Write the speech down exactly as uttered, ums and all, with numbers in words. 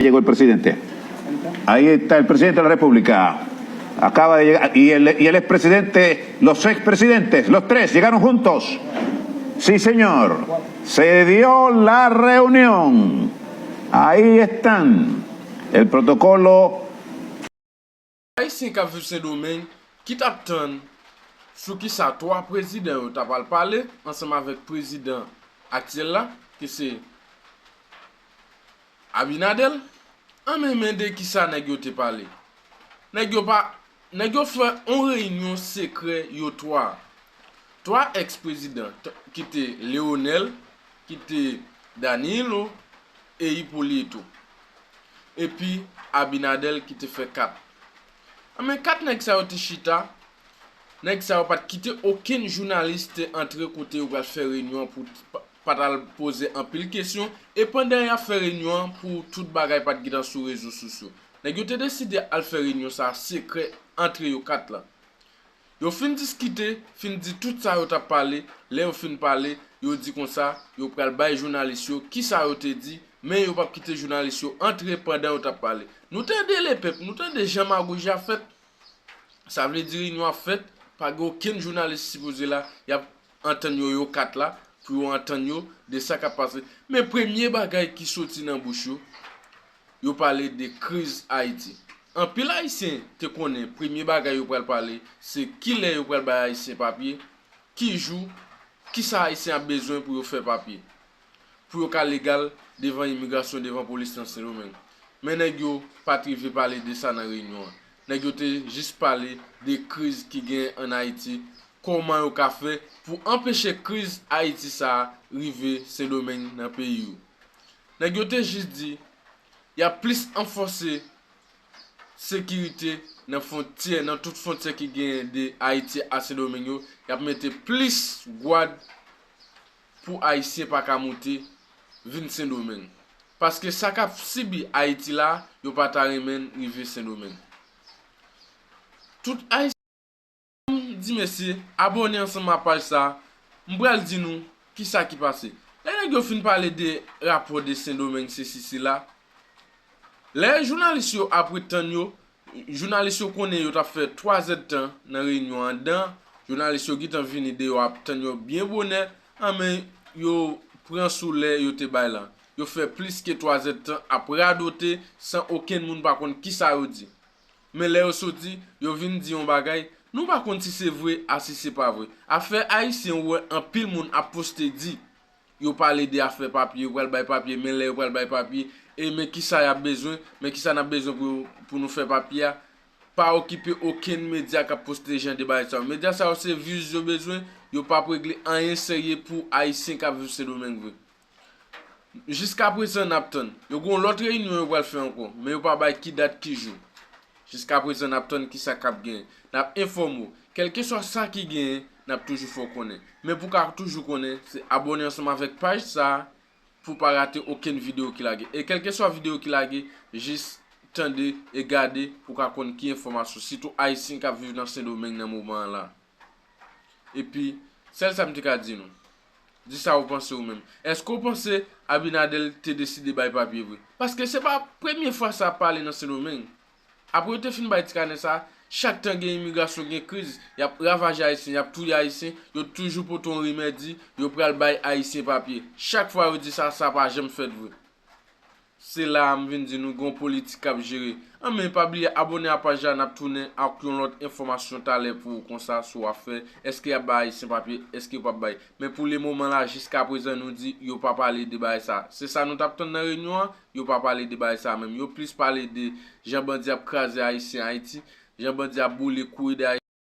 Llegó el presidente. Ahí está el presidente de la República. Acaba de llegar. Y el, y el expresidente, los expresidentes, los tres llegaron juntos. Sí, señor. Se dio la reunión. Ahí están. El protocolo. Ayisyen k ap viv Sendomeng ki t ap tann sou kisa twa prezidan yo ta pral pale ansanm avèk prezidan aktyèl la, ki se Abinader, anben men de kisa nèg yo te pale. Nèg yo pa, nèg yo fè yon reyinyon sekrè yo twa. Twa èks prezidan, ki te Leonel, ki te Danilo e Hipólito. Epi Abinader ki te fè kat. Anben kat nèg sa yo te chita, nèg sa yo pa t kite okenn jounalis te antre kote yo pral fè reyinyon an pou pa t al poze anpil kesyon, e pandan y ap fè reyinyon an pou tout bagay pa t gentan sou rezo sosyo. Nèg yo te deside al fè reyinyon sa a sekrè antre yo kat la. Yo fin diskite, fin di tout sa yo t ap pale, lè yo fin pale, yo di konsa, yo pral bay jounalis yo kisa yo te di, men yo p ap kite jounalis yo antre pandan yo t ap pale. Nou tande lepèp, nou tande jan magoji ap fèt. Sa vle di reyinyon ap fèt, pa gen okenn jounalis sipoze la, y ap antann yo, yo kat la, pou yo antann yo de sa k ap pase. Men premye bagay ki soti nan bouch yo, yo pale de kriz Ayiti. Anpil Ayisyen te konnen premye bagay yo pral pale se kilè yo pral bay Ayisyen papye, ki jou, kisa Ayisyen ap bezwen pou yo fè papye, pou yo ka legal devan imigrasyon, devan polis nan Sendomeng. Men nèg yo pa t rive pale de sa nan reyinyon an. Nèg yo te jis pale de kriz ki genyen ann Ayiti, kòman yo ka fè pou anpeche kriz Ayiti sa a rive Sendomeng nan peyi yo. Nèg yo te jis di y ap plis ranfòse sekirite nan fwontyè, nan tout fwontyè ki genyen de Ayiti a Sendomeng yo, y ap mete plis gwad pou Ayisyen pa ka moute vin Sendomeng. Paske sa k ap sibi Ayiti la, yo pa ta renmen rive Sendomeng. Tout Ayisyen di mesye, abòne ansanm a paj sa, m pral di nou kisa ki pase. Lè nèg yo fin pale de rapò de Sendomeng sesi sela, lè jounalis yo ap ret tann yo, jounalis yo konnen yo t ap fè twa zèdtan nan reyinyon an, dan jounalis yo gentan vini deyò ap tann yo byen bonè, anben yo pran sou lè yo te bay la. Yo fè plis ke twa zèdtan ap radote san okenn moun pa konn kisa yo di. Men lè yo soti, yo vin di yon bagay, nou pa konn si se vre a si se pa vre. Afè Ayisyen ou wè anpil moun ap poste di yo pale de afè papye, yo pral bay papye, men lè yo pral bay papye, e men kisa y ap bezwen, men kisa n ap bezwen pou, pou nou fè papye a. Pa okipe okenn medya k ap poste jan de bagay sa yo. Medya sa yo se views yo bezwen, yo p ap regle anyen serye pou Ayisyen k ap viv Sendomeng vre. Jiskaprezan n ap tann. Yo gen yon lòt reyinyon yo pral fè ankò, men yo pa bay ki dat ki jou. Jiskaprezan n ap tann kisa k ap genyen. N ap enfòme w. Kèlkeswa sa ki genyen, n ap toujou fè w konnen. Men pou w ka toujou konnen, se abòne ansanm avèk paj sa a pou w pa rate okenn videyo ki lage. E kèlkeswa videyo ki lage, jis tande e gade pou w ka konn ki enfòmasyon, sitou Ayisyen k ap viv nan Sendomeng nan moman an la. Epi, sèl sa m te ka di nou, di sa ou panse ou menm. Èske w panse Abinader te deside bay papye vre? Paske se pa premye fwa sa ap pale nan Sendomeng. Apre yo te fin bay ti kanè sa, chak tan gen imigrasyon, gen kriz, y ap ravaje Ayisyen, y ap touye Ayisyen, yo toujou pote yon rimè di yo pral bay Ayisyen papye. Chak fwa yo di sa, sa pa janm fèt vre. Se la a m vin di nou gen yon politik k ap jere. Anben pa bliye abòne a paj la, n ap tounen ak yon lòt enfòmasyon talè pou ou konsa sou afè èske y ap bay Ayisyen papye, èske yo p ap bay. Men pou le moman la, jiskaprezan nou di yo pa pale de bagay sa. Se sa nou t ap tann nan reyinyon an, yo pa pale de bagay sa menm. Yo plis pale de jan bandi ap kraze Ayisyen Ayiti, jan bandi ap boule kouri de